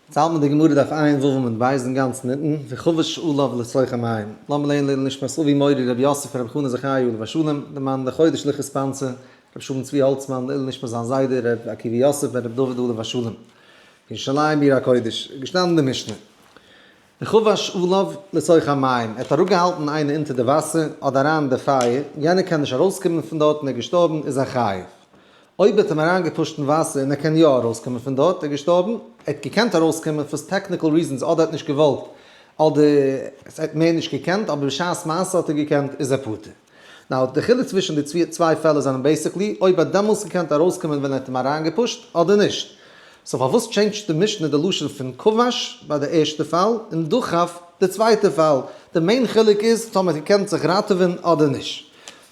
יעצט האלט מען די גמרא דף עיין ו' עמוד ב' אינגאנצן אונטן, וכבש עליו לתוך המים. לאמיר לערנען לעילוי נשמת אבי מורי רבי יוסף רבי חנא זכי' עליו השלום, די מאן דחודש לוחות פנצה, רבי שלום צבי האלצמאן, לעילוי נשמת זיין זיידע רבי עקיבא יוסף בן רבי דוד עליו השלום. ירושלים עיר הקודש, געשטאנען די משנה. וכבש עליו לתוך המים, ער האט אראפגעהאלטן איינער אונטער די וואסער אדער אריין אין די פייער, יענער קען נישט ארויסקומען פון דארט און ער איז געשטארבן, איז ער חייב. אויב האט אים אריינגעפושט אין וואסער און ער קען יא ארויסקומען פון דארט, ער איז געשטארבן, ער האט געקענט ארויסקומען for technical reasons אדער ער האט נישט געוואלט אדער ער האט מער נישט געקענט אבער בשעת מעשה האט ער געקענט איז ער פטור. now די חילוק צווישן די צוויי פעלער זענען basically אויב ער האט דעמאלס געקענט ארויסקומען ווען ער האט אים אריינגעפושט אדער נישט. so פארוואס change ט די משנה די לשון פון כבש ביי די ערשטע פאל און דחף די צווייטע פאל? די main חילוק איז טאמער ער האט געקענט זיך ראטעווען אדער נישט.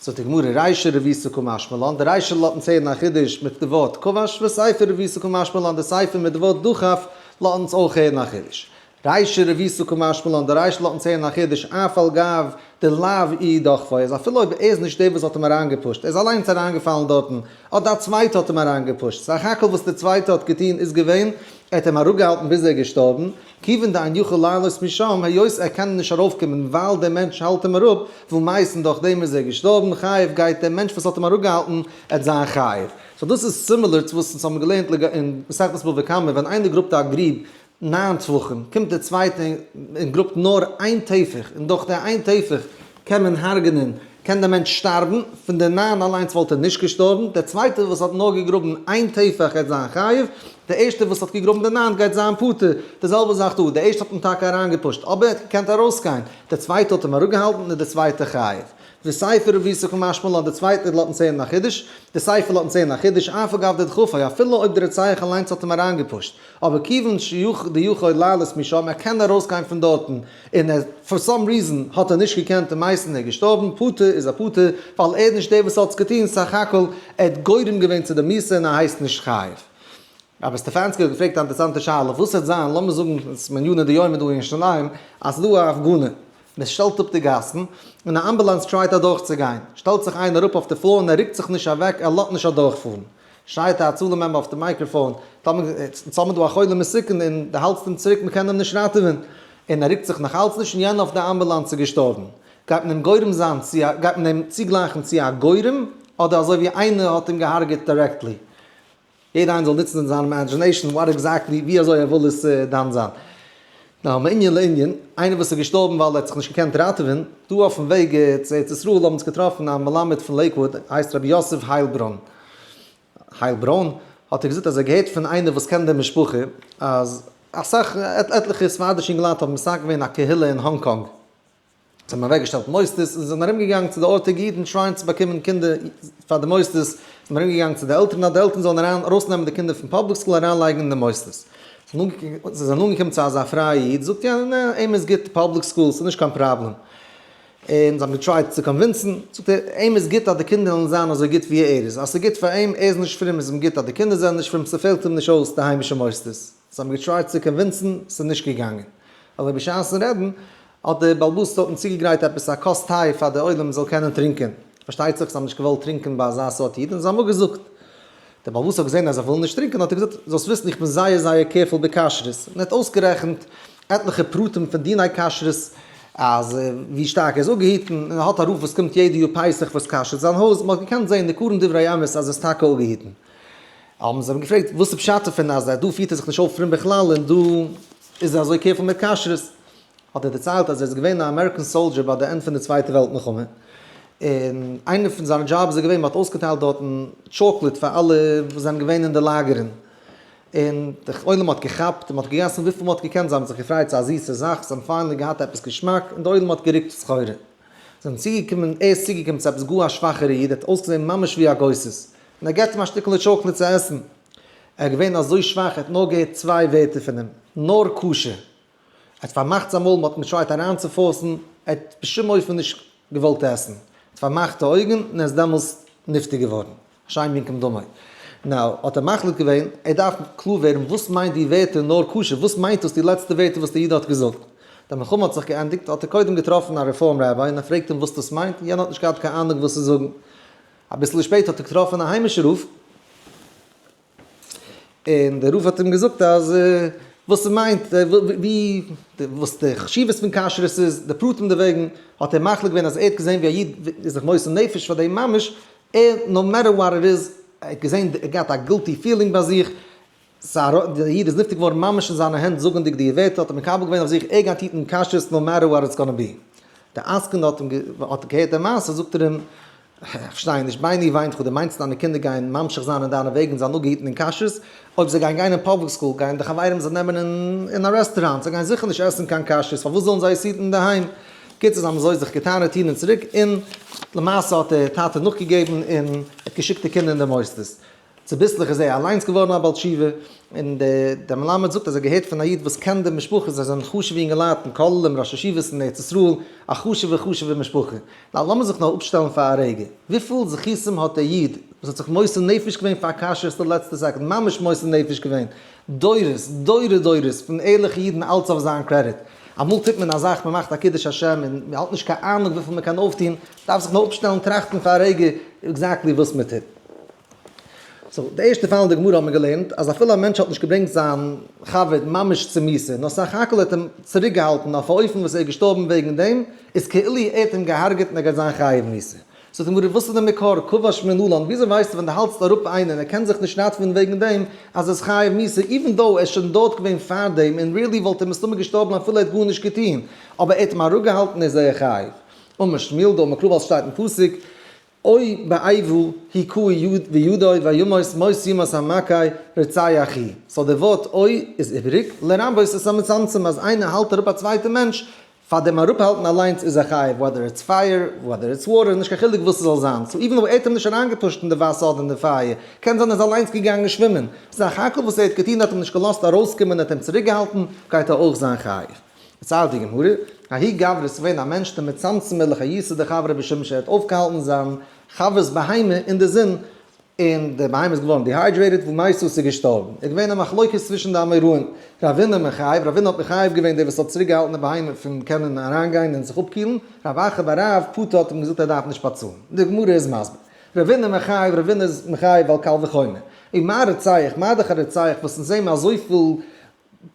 זאגט די גמרא רישא רבותא קא משמע לן, די רישא לאזט אונז הערן א חידוש מיט די ווארט כבש, וסיפא רבותא קא משמע לן, די סיפא מיט די ווארט דחף לאזט אונז אויך הערן א חידוש. רישא רבותא קא משמע לן, די רישא לאזט אונז הערן א חידוש, אף על גב דלאו איהו דחפיה, אז אפילו אויב ער איז נישט דער וואס האט אים אריינגעפושט, ער איז אליינס אריינגעפאלן דארטן, אדער א צווייטער האט אים אריינגעפושט, סך הכל וואס דער צווייטער האט געטון איז געווען, ער האט אים אראפגעהאלטן ביז ער איז געשטארבן, כיוון דאין יכול לעלות משם, היות ער קען נישט ארויפקומען ווייל דער מענטש האלט אים אראפ, ומת און דורך דעם איז ער געשטארבן, חייב גייט דער מענטש וואס האט אים אראפגעהאלטן עט זיין חייב. so דאס איז similar צו וואס אונז האבן געלערנט אין מסכת בבא קמא, ווען איינער גראבט א גריב ניין טפחים, קומט דער צווייטער און גראבט נאר איין טפח, און דורך דער איין טפח קען מען הרג'נען, קען דער מענטש שטארבן, פון די ניין אליינס וואלט ער נישט געשטארבן, דער צווייטער וואס האט נאר געגראבן איין טפח גייט זיין חייב, דער ערשטער וואס האט געגראבן די ניין גייט זיין פטור, די זעלבע זאך דא, דער ערשטער האט אים טאקע אריינגעפושט, אבער ער האט געקענט ארויסגיין, דער צווייטער האט אים אראפגעהאלטן און איז דער צווייטער חייב. וסיפא רבותא קא משמע לן, דער צווייטער לאזט אונז הערן א חידוש, די סיפא לאזט אונז הערן א חידוש, אף על גב דדחפיה, אפילו אויב דער רוצח אליינס האט אים אריינגעפושט, אבער כיוון שיכול לעלות משם, ער קען ארויסגיין פון דארטן, און ער for some reason האט ער נישט געקענט און ומת איז ער געשטארבן, פטור איז ער פטור, ווייל ער איז נישט דער וואס האט עס געטון, סך הכל ער האט גורם געווען צו די מיתה און ער הייסט נישט חייב. רבי סטעפאנסקי האט געפרעגט א אינטערעסאנטע שאלה, וואס וועט זיין, לאמיר זאגן עס איז מעניינא דיומא דא אין ירושלים, אז ס'איז דא א הפגנה, מען שטעלט אפ די גאסן, און א אמבולאנס try ט אדורכצוגיין, שטעלט זיך איינער אראפ אויף די floor און ער רוקט זיך נישט אוועק, ער לאזט נישט אדורכפארן. שרייט א הצלה member אויף די מיקראפאן, אונז האבן דא א חולה מסוכן און דו האלטסט אים צוריק מען קען אים נישט ראטעווען, און ער רוקט זיך נאך אלץ נישט און יענער אויף די אמבולאנס איז געשטארבן. גייט מען אים גורם זיין צו א גייט מען אים צוגלייכן צו א גורם אדער אזוי ווי איינער האט אים געהארגעט directly? יעדער איינער זאל נוצן אין זיין imagination what exactly ווי אזוי ער וויל עס דן זיין. now מענין לענין, איינער וואס איז געשטארבן ווייל ער האט זיך נישט געקענט ראטעווען, דא אויפן וועג צו ארץ ישראל האבן אונז געטראפן א מלמד פון לעיקוואוד, הייסט רבי יוסף היילבראן, היילבראן, האט ער געזאגט אז ער האט געהערט פון איינער וואס קען די משפחה אז אסאך עטליכע ספרדישע אינגעלייט האבן מתקן געווען א קהילה אין האנג קאנג, זיי האבן אוועקגעשטעלט מוסדות און זיי זענען ארומגעגאנגען צו די ארטיגע אידן try ען צו באקומען קינדער פאר די מוסדות, זיי זענען ארומגעגאנגען צו די עלטערן אז די עלטערן זאלן אריין ארויסנעמען די קינדער פון public school אריינלייגן אין די מוסדות. זיי זענען אנגעקומען צו אזא פרייע איד, זאגט יענער נע, אים איז גוט public school, ס'איז נישט קיין פראבלעם. און זיי האבן גע try ט צו convince ן, זאגט ער, אים איז גוט אז די קינדער זאלן זיין אזוי גוט ווי ער איז, אז ס'איז גוט פאר אים, ער איז נישט פרום איז אים גוט אז די קינדער זענען נישט פרום, ס'פעלט אים נישט אויס די היימישע מוסדות. זיי האבן גע try ט צו convince ן, ס'איז נישט געגאנגען. אבער בשעת'ן רעדן האט דער בעל הבית דארטן צוגעגרייט עפעס א כוס טיי פאר די עולם זאל קענען טרינקען. פארשטייט זיך זיי האבן נישט געוואלט טרינקען ביי אזא סארט איד און זיי האבן אפגעזאגט. דער בעל הבית האט געזען אז זיי ווילן נישט טרינקען האט ער געזאגט, זאלסט וויסן איך בין זייער זייער careful בכשרות. און ער האט אויסגערעכנט עטליכע פרטים פון דיני כשרות אז ווי שטארק ער איז אפגעהיטן און ער האט א רב וואס קומט יעדע יאר פסח וואס כשר'ט זיין הויז. מען האט געקענט זען ניכרים דברי אמת אז ער איז טאקע אפגעהיטן. האבן זיי אים געפרעגט וואס איז פשט דערפון אז דא פירט ער זיך נישט אויף פרום בכלל און דא איז ער אזוי careful מיט כשרות. האט ער דערציילט אז ער איז געווען א American soldier ביי די end פון די צווייטע וועלט מלחמה, און איינע פון זיינע דזשאבס איז געווען מען האט אויסגעטיילט דארטן טשאקלעט פאר אלע וואס זענען געווען אין די לאגערן, און די עולם האט געכאפט און מען האט געגעסן וויפיל מען האט געקענט, זיי האבן זיך געפרייט ס'איז א זיסע זאך, זיי האבן finally געהאט עפעס געשמאק, און די עולם האט גערוקט סחורה. זיי זענען צוגעקומען, ער איז צוגעקומען צו עפעס גאר א שוואכערע איד, ער האט אויסגעזען ממש ווי א גוסס, און ער געבט אים א שטיקעלע טשאקלעט צו עסן, ער איז געווען אזוי שוואך ער האט נאר געהערט צוויי ווערטער פון אים, נאר כשר. ער האט פארמאכט זיין מויל, מען האט אים גע try ט אריינצו force ן, ער האט בשום אופן נישט געוואלט עסן, ער האט פארמאכט די אויגן און ער איז דעמאלס נפטר געווארן, השם ינקום דמו. now, האט ער מחליט געווען, ער דארף קלאר ווערן וואס מיינט די ווערטער נאר כשר, וואס מיינט דאס די לעצטע ווערטער וואס דער איד האט געזאגט. די מלחמה האט זיך געענדיגט, האט ער קודם געטראפן א רעפארם ראביי און ער פרעגט אים וואס דאס מיינט, יענער האט נישט געהאט קיין אהנונג וואס צו זאגן. אביסל שפעטער האט ער געטראפן א היימישער רב, און דער רב האט אים געזאגט אז. וואס ס'מיינט, ווי, וואס די חשיבות פון כשרות איז, די פרטים דערוועגן, האט ער מחליט געווען אז ער האט געזען ווי א איד איז זיך מוסר נפש פאר דעם ממש, ער, no matter what it is, ער האט געזען, ער האט געהאט א guilty feeling ביי זיך, דער איד איז נפטר געווארן ממש אין זיינע הענט זאגענדיג די ווערטער האט ער מקבל געווען אויף זיך ער גייט היטן כשרות no matter what it's gonna be. דער עסקן האט אים האט געהערט די מעשה זאגט ער אים, איך פארשטיי נישט, ביני וויינט דו מיינסט דיינע קינדער גייען ממשיך זיין אין דיינע וועגן זיין אפגעהיטן אין כשרות? אויב זיי גייען גיין אין public school גייען די חברים זיי נעמען אין א רעסטוראנט, זיי גייען זיכער נישט עסן קיין כשרות, פארוואס זאלן זיי עס היטן אינדערהיים? קיצור זיי האבן אזוי זיך געטענה'ט הין און צוריק און למעשה האט דער טאטע נאכגעגעבן און ער האט געשיקט די קינדער אין די מוסדות. צוביסלעך איז ער אליינס געווארן א בעל תשובה, און דער מלמד זאגט אז ער האט געהערט פון א איד וואס קען די משפחה, זיי זענען חשוב'ע אינגעלייט אין כוללים, ראשי ישיבות אין ארץ ישראל, א חשוב'ע חשוב'ע משפחה. now לאמיר זיך נאר אפשטעלן פאר א רגע, וויפיל זכותים האט דער איד וואס האט זיך מוסר נפש געווען פאר כשרות די לעצטע סעקונד, ממש מוסר נפש געווען, דורות דורי דורות פון ערליכע אידן אלץ אויף זיין קרעדיט. אמאל טוט מען א זאך, מען מאכט א קידוש השם און מען האט נישט קיין אהנונג וויפיל מען קען אויפטון, דארף זיך נאר אפשטעלן טראכטן פאר א רגע exactly וואס מען טוט. so, די ערשטע פאל אין די גמרא האט מען געלערנט אז אפילו א מענטש האט נישט געברענגט זיין חבר ממש צו מיתה, נאר סך הכל האט אים צוריק געהאלטן אויף א אופן וואס ער איז געשטארבן וועגן דעם, איז כאילו ער האט אים געהארגעט און ער גייט זיין חייב מיתה. זאגט די גמרא, וואס איז די מקור? כבש מנלן, וויאזוי ווייסטו ווען דו האלטסט אראפ איינער און ער קען זיך נישט ראטעווען וועגן דעם אז ער איז חייב מיתה, even though ער איז שוין דארט געווען פארדעם און really וואלט ער מסתמא געשטארבן אפילו ער האט גארנישט געטון, אבער ער האט אים אראפגעהאלטן איז ער חייב. אמר שמואל דאמר קרא ווייל ס'שטייט אין פסוק, או באיבה הכהו וידו וימות מות יומת המכה רוצח הוא. so די ווארט או איז איבעריג, לרבות את המצמצם אז איינער האלט אראפ א צווייטע מענטש, פאר דעם אראפהאלטן אליינס איז א חייב, whether it's fire, whether it's water, נישט קיין חילוק וואס ס'זאל זיין, so even though ער האט אים נישט אריינגע push ט אין די וואסער אדער אין די פייער, קען זיין ער איז אליינס געגאנגען שווימען, סך הכל וואס ער האט געטון האט אים נישט געלאזט ארויסקומען ער האט אים צוריקגעהאלטן, גייט ער אויך זיין חייב. דערציילט די גמרא, ההוא גברא איז געווען א מענטש דמצמצמא לחיותא דחבריה בשמשא ער האט אויפגעהאלטן זיין חבר'ס בהמה אין די זון און די בהמה איז געווארן dehydrated ומתה איז געשטארבן, איז געווען א מחלוקת צווישן די אמוראים, רבינא מחייב, רבינא האט מחייב געווען דער וואס האט צוריק געהאלטן די בהמה פון קענען אריינגיין און זיך אפקילן, רב אחא בר רב פטא האט אים געזאגט ער דארף נישט באצאלן, די גמרא איז מסביר, רבינא מחייב, רבינא איז מחייב ווייל קל וחומר, און מה רוצח, מה דאך א רוצח וואס אונז זעהן מיר אזויפיל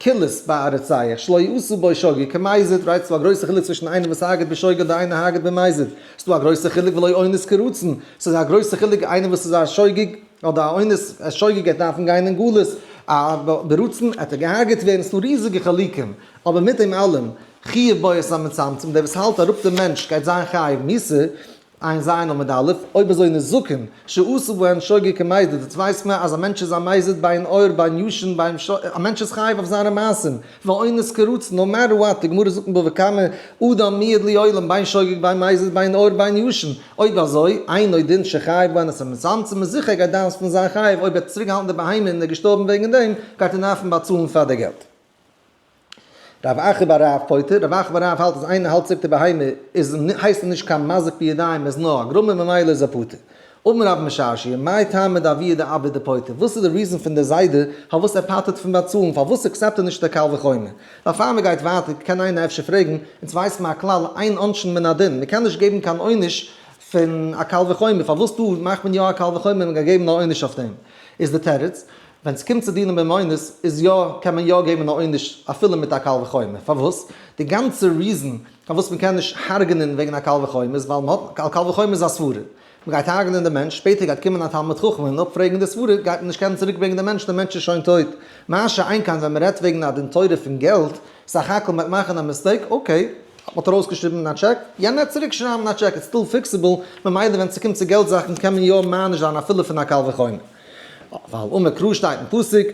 קולות ביי א רוצח, שלא יעשו בו שוגג כמזיד, right? ס'דא א גרויסע חילוק צווישן איינער וואס הרג'ט בשוגג אדער איינער הרג'ט במזיד, ס'דא א גרויסע חילוק ולא אונס כרצון, ס'איז א גרויסע חילוק איינער וואס איז א שוגג אדער א אונס, א שוגג גייט דארפן גיין אין גלות, א ברצון עט ער געהרג'עט ווערן, ס'דא ריזיגע חילוקים, אבער מיט דעם אלעם, חייב בו את המצמצם, דער וואס האלט אראפ דעם מענטש גייט זיין חייב מיתה, ע"ז עמוד א', אויב אזוי נזקין, שעשו בהן שוגג כמזיד, דאס ווייסט מען אז א מענטש איז א מזיד בין עור בין ישן בין ש, א מענטש איז חייב אויף זיינע מעשים, ואונס כרצון, no matter what, די גמרא זאגט אין בבא קמא, אדם מועד לעולם בין שוגג בין מזיד בין עור בין ישן, אויב אזוי, אינו דין שחייב בהן את המצמצם, איז זיכער גייט דאס פון זיין חייב, אויב ער האט צוריקגעהאלטן די בהמה און ער איז געשטארבן וועגן דעם, גייט ער דארפן באצאלן פאר די געלט. רב אחא בר רב פוטר, רב אחא בר רב האלט אז איינער האלט צוריק די בהמה איז הייסט ער נישט קיין מזיק בידיים איז נאר א גרמא ממילא איז ער פטור. אמר רב משרשיא, מאי טעמא דאבוה דאבא דפוטר, וואס איז די reason פון די זיידע פארוואס ער פטר'ט פון באצאלן, פארוואס accept ער נישט די קל וחומר? ווייל פאר מען גייט ווייטער קען איינער אפשר פרעגן, אונז ווייסן מיר א כלל אין עונשין מן הדין, מען קען נישט געבן קיין עונש פון א קל וחומר, פארוואס דא מאכט מען יא א קל וחומר און מען גייט געבן א עונש אויף דעם? איז די תירוץ, ווען ס'קומט צו דינים בממונות איז יא קען מען יא געבן א עונש אפילו מיט א קל וחומר, פארוואס? די גאנצע reason פארוואס מ'קען נישט הרג'נען וועגן א קל וחומר איז ווייל מ'האט א קל וחומר איז א סברה, מ'גייט הרג'נען די מענטש, שפעטער גייט קומען א תלמיד חכם און אפפרעגן די סברה, גייט מען נישט קענען צוריק ברענגען די מענטש, די מענטש איז שוין טויט. מה שאין כן ווען מ'רעדט וועגן א דין תורה פון געלט, סך הכל מ'וועט מאכן א mistake, okay, מ'האט ארויסגעשריבן א טשעק, יענער וועט צוריק שרייבן א טשעק, it's still fixable, ממילא ווען ס'קומט צו געלט זאכן קען מען יא מעניש זיין אפילו פון א קל וחומר. ווייל אמר קרא שטייט אין פסוק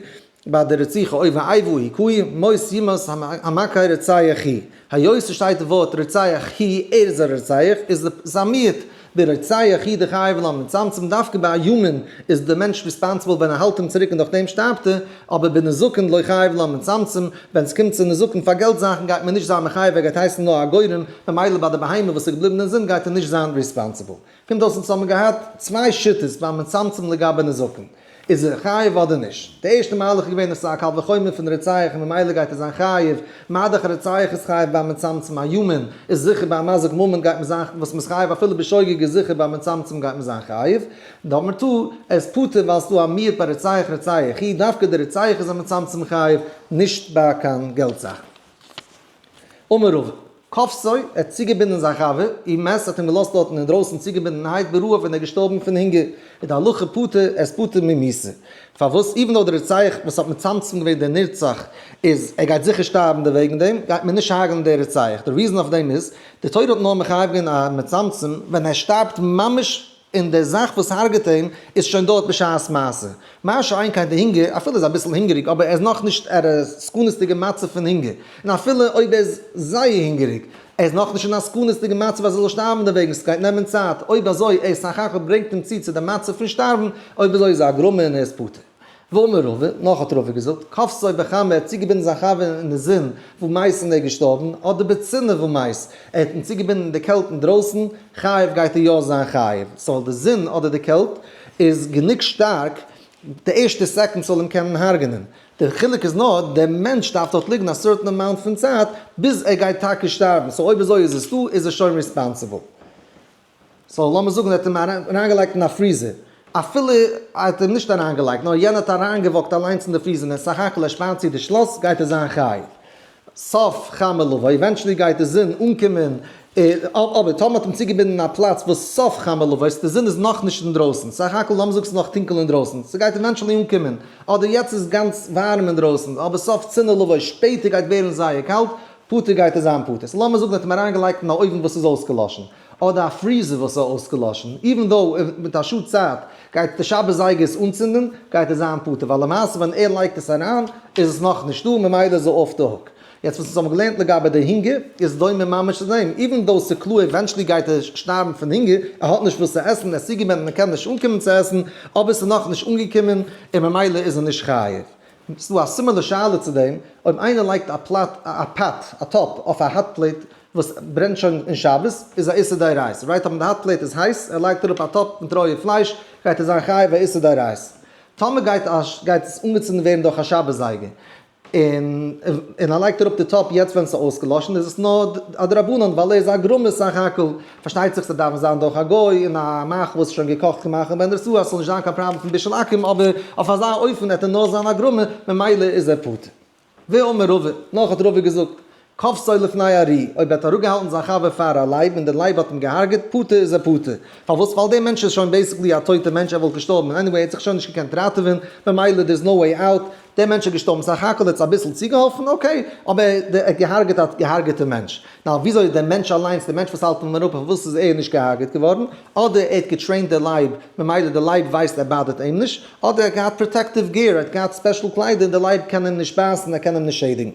ביי די רציחה או באיבה הכהו מות יומת המכה רוצח הוא, היות ס'שטייט די ווארט רוצח הוא ער איז א רוצח איז עס א מיעוט, ברוצח הוא דחייב למצמצם דווקא ביי א ימין איז די מענטש responsible ווען ער האלט אים צוריק און דורך דעם שטארבט ער, אבער בנזקין לא חייב למצמצם ווען ס'קומט צו נזקין פאר געלט זאכן גייט מען נישט זיין מחייב ער גייט הייסן נאר א גורם, ממילא ביי די בהמה וואס איז געבליבן אין זון גייט ער נישט זיין responsible. קומט אויס אונז האבן געהאט צוויי שיטות ביים מצמצם לגבי נזקין. איז ער חייב אדער נישט? די ערשטע מהלך איז געווען אז ס'איז א קל וחומר פון רוצח און ממילא גייט ער זיין חייב, מה דאך רוצח איז חייב ביי מצמצם איומים, איז זיכער ביי א מזיק ממון גייט מען זיין וואס מ'איז חייב אפילו בשוגג איז זיכער ביי מצמצם גייט מען זיין חייב. נאמבער two, ער איז פטור ווייל ס'דא א מיעוט ביי רוצח רוצח הוא, דווקא די רוצח איז א מצמצם חייב, נישט ביי קיין געלט זאכן. אמר רבא, כפתו, ער האט צוגעבינדן זיין חבר, ומת האט אים געלאזט דארטן אינדרויסן צוגעבינדענהייט ברעב און ער איז געשטארבן פון הונגער, איז די הלכה פטור, ער איז פטור ממיתה. פארוואס even though דער רוצח וואס האט מצמצם געווען דער נרצח איז ער גייט זיכער שטארבן דערוועגן דעם גייט מען נישט הרג'נען דער רוצח, די reason אויף דעם איז, די תורה האט נאר מחייב געווען א מצמצם ווען ער שטארבט ממש און די זאך וואס הרג'עט אים איז שוין דארט בשעת מעשה. מה שאין כן די הונגער, אפילו איז אביסל הונגעריג אבער ער איז נאכנישט ער א סכנות'דיגע מצב פון הונגער, און אפילו אויב ער איז זייער הונגעריג, ער איז נאכנישט אין א סכנות'דיגע מצב אז ער זאל שטארבן דערוועגן, ס'גייט נעמען צייט, אויב אזוי ער איז סך הכל ברענגט אים צו צו די מצב פון שטארבן, אויב אזוי איז א גרמא און ער איז פטור. ואמר רבא, נאך האט רבא געזאגט, כפתו בחמה, ער האט צוגעבינדן זיין חבר אין די זון ומת און ער איז געשטארבן, אדער בצינה ומת, ער האט אים צוגעבינדן אין די קעלט אינדרויסן, חייב גייט ער יא זיין חייב, סאו די זון אדער די קעלט איז גענוג שטארק די ערשטע second זאל אים קענען הרג'נען, די חילוק איז נאר דער מענטש דארף דארט ליגן א certain amount פון צייט ביז ער גייט טאקע שטארבן, so אויב אזוי איז עס דא איז ער שוין responsible. so לאמיר זאגן ער האט אים אריינגעלייגט אין א freezer, אפילו ער האט אים נישט אריינגעלייגט נאר יענער האט אריינגע walk ט אליינס אין די freezer און סך הכל ער שפארט צו די שלאס גייט ער זיין חייב. סוף חמה לבוא, eventually גייט די זון אנקומען, אבער טאמער האט אים צוגעבינדן אין א פלאץ וואס סוף חמה לבוא, די זון איז נאכנישט אינדרויסן, סך הכל לאמיר זאגן ס'איז נאך טונקל אינדרויסן, ס'גייט eventually אנקומען, אדער יעצט איז גאנץ ווארעם אינדרויסן, אבער סוף צינה לבוא, שפעטער גייט ווערן זייער קאלט, פטור גייט ער זיין פטור. so לאמיר זאגן ער האט אים אריינגעלייגט אין א אויוון וואס איז אויסגעלאשן, אדער א freezer וואס איז אויסגעלאשן, even though מיט א שעה צייט גייט די שבת זייגער עס אנצינדן, גייט ער זיין פטור, ווייל למעשה ווען ער לייגט עס אריין איז עס נאך נישט דא, ממילא איז ער off the hook. יעצט וואס אונז האבן געלערנט לגבי די הונגער איז דומה ממש צו דעם, even though ס'קלאר eventually גייט ער שטארבן פון הונגער, ער האט נישט וואס צו עסן, ער איז צוגעבינדן און קען נישט אנקומען צו עסן, אבער ס'איז נאכנישט אנגעקומען און ממילא איז ער נישט חייב. ס'דא א similar שאלה צו דעם, אויב איינער לייגט א plate, א pot, א טאפ, אויף א hot plate וואס ברענט שוין אין שבת, איז א איסור דאורייתא, right? אבער די hot plate איז הייס, ער לייגט אראפ א טאפ מיט רויע פלייש, גייט ער זיין חייב א איסור דאורייתא. טאמער גייט א גייט עס אנגעצינדן ווערן דורך א שבת זייגער, און און ער לייגט אראפ די טאפ יעצט ווען ס'איז אויסגעלאשן, איז עס נאר א דרבנן ווייל ער איז א גרמא סך הכל, פארשטייט זיך ס'דארף זיין דורך א גוי און א מאכל וואס איז שוין געקאכט כמאכל בן דרסוה אז ס'זאל נישט זיין קיין פראבלעם פון בישול עכו"ם אבער אויף אזא אופן עט ער נאר זיין א גרמא ממילא איז ער פטור. ואמר רבא, נאך האט רבא געזאגט, כפתו לפני ארי, אויב ער האט אראפגעהאלטן זיין חבר פאר א לייב און דער לייב האט אים געהארגעט, פטור איז ער פטור. פארוואס? ווייל דער מענטש איז שוין basically א טויטער מענטש ער וואלט געשטארבן anyway ער האט זיך שוין נישט געקענט ראטעווען ממילא there is no way out, דער מענטש איז געשטארבן סך הכל האט עס אביסל צוגעהאלפן okay, אבער ער האט געהארגעט א געהארגעטע מענטש. נאר וויאזוי דער מענטש אליינס, דער מענטש וואס האלט אים אראפ, פארוואס איז ער נישט געהארגעט געווארן? אדער ער האט גע train ט די לייב, ממילא די לייב ווייסט ער bother ט אים נישט, אדער ער האט געהאט protective gear, ער האט געהאט special קליידער און די לייב קען אים נישט בייסן, ער קען אים נישט שעדיגן.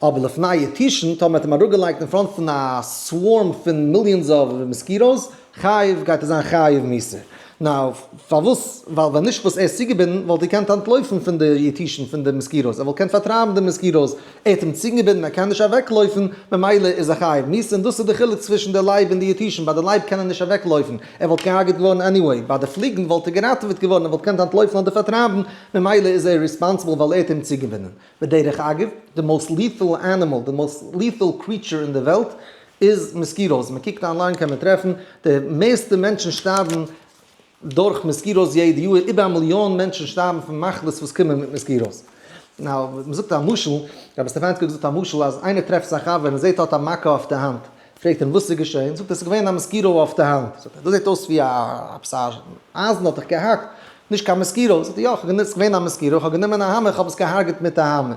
אבער לפני יתושין, טאמער האט אים אראפגעלייגט אין front פון א swarm פון millions of mosquitoes, חייב גייט ער זיין חייב מיתה. now, פארוואס? ווייל ווען נישט וואס ער איז צוגעבינדן וואלט ער געקענט אנטלויפן פון די יתושין, פון די mosquitoes, ער וואלט געקענט פארטרייבן די mosquitoes, ער האט אים צוגעבינדן ער קען נישט אוועקלויפן, ממילא איז ער חייב מיתה, און דאס איז די חילוק צווישן די לייב און די יתושין, ביי די לייב קען ער נישט אוועקלויפן, ער וואלט געהארגעט געווארן anyway, ביי די פליגן וואלט ער געראטעוועט געווארן, ער וואלט געקענט אנטלויפן אדער פארטרייבן, ממילא איז ער responsible ווייל ער האט אים צוגעבינדן. בדרך אגב, די most lethal animal, די most lethal creature אין די וועלט איז mosquitoes, מען קוקט online קען מען טרעפן, די מערסטע מענטשן שטארבן דורך mosquitoes יעדע יאר, איבער א מיליאן מענטשן שטארבן פון מחלות וואס קומען מיט mosquitoes. now, מען זאגט א משל, רבי סטעפאנסקי האט געזאגט א משל אז איינער טרעפט זיין חבר און זעט ער האט א מכה אויף די האנט, פרעגט אים וואס איז געשען, זאגט ער עס איז געווען א mosquito אויף די האנט, זאגט ער דאס זעט אויס ווי א עפעס א אייזן האט דיך געהאקט, נישט קיין mosquito, זאגט ער יא, כ'האב גענוצט, ס'איז געווען א mosquito, כ'האב גענומען א האמער, כ'האב עס געהארגעט מיט א האמער.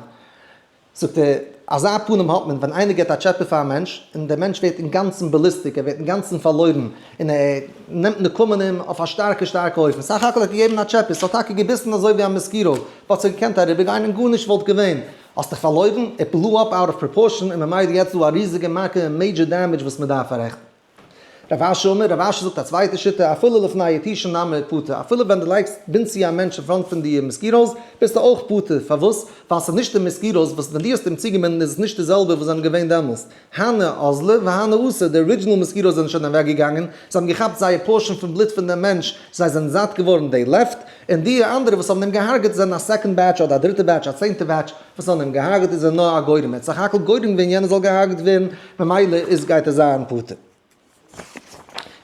זאגט ער, אזא פנים האט מען ווען איינער געבט א טשעפע פאר א מענטש, און דער מענטש ווערט אינגאנצן ballistic, ער ווערט אינגאנצן פארלוירן, און ער נעמט נקמה אין אים אויף א שטארקע שטארקע אופן, סך הכל האט געגעבן א טשעפע, ס'האט טאקע געביסן אזוי ווי א mosquito, but ס'האט געקענט אריבערגיין און גארנישט וואלט געווען. האסט דיך פארלוירן, it blew up out of proportion, און ממילא יעצט דא א ריזיגע מכה און major damage וואס מ'דארף פאררעכטן. רב אשי אמר, רב אשי זאגט א צווייטע שיטה, אפילו לפני יתושין נמי פטור, אפילו ווען דו לייגסט בינדסט צו א מענטש אין front פון די mosquitoes, ביסטו אויך פטור, פארוואס? ווייל ס'איז נישט די mosquitoes וואס ווען דו האסט אים צוגעבינדן איז עס נישט די זעלבע וואס זענען געווען דעמאלסט. הני אזלי והני אתו, די original mosquitoes זענען שוין אוועק געגאנגען, זיי האבן געכאפט זייער portion פון בלוט פון דעם מענטש, זיי זענען זאט געווארן, they left, און די אנדערע וואס האבן אים געהארגעט זענען א second batch אדער א דריטע batch, א צענטע batch, וואס האבן אים געהארגעט איז ער נאר א גורם, ער האט סך הכל גורם געווען יענער זאל געהארגעט ווערן, ממילא איז גייט ער זיין פטור.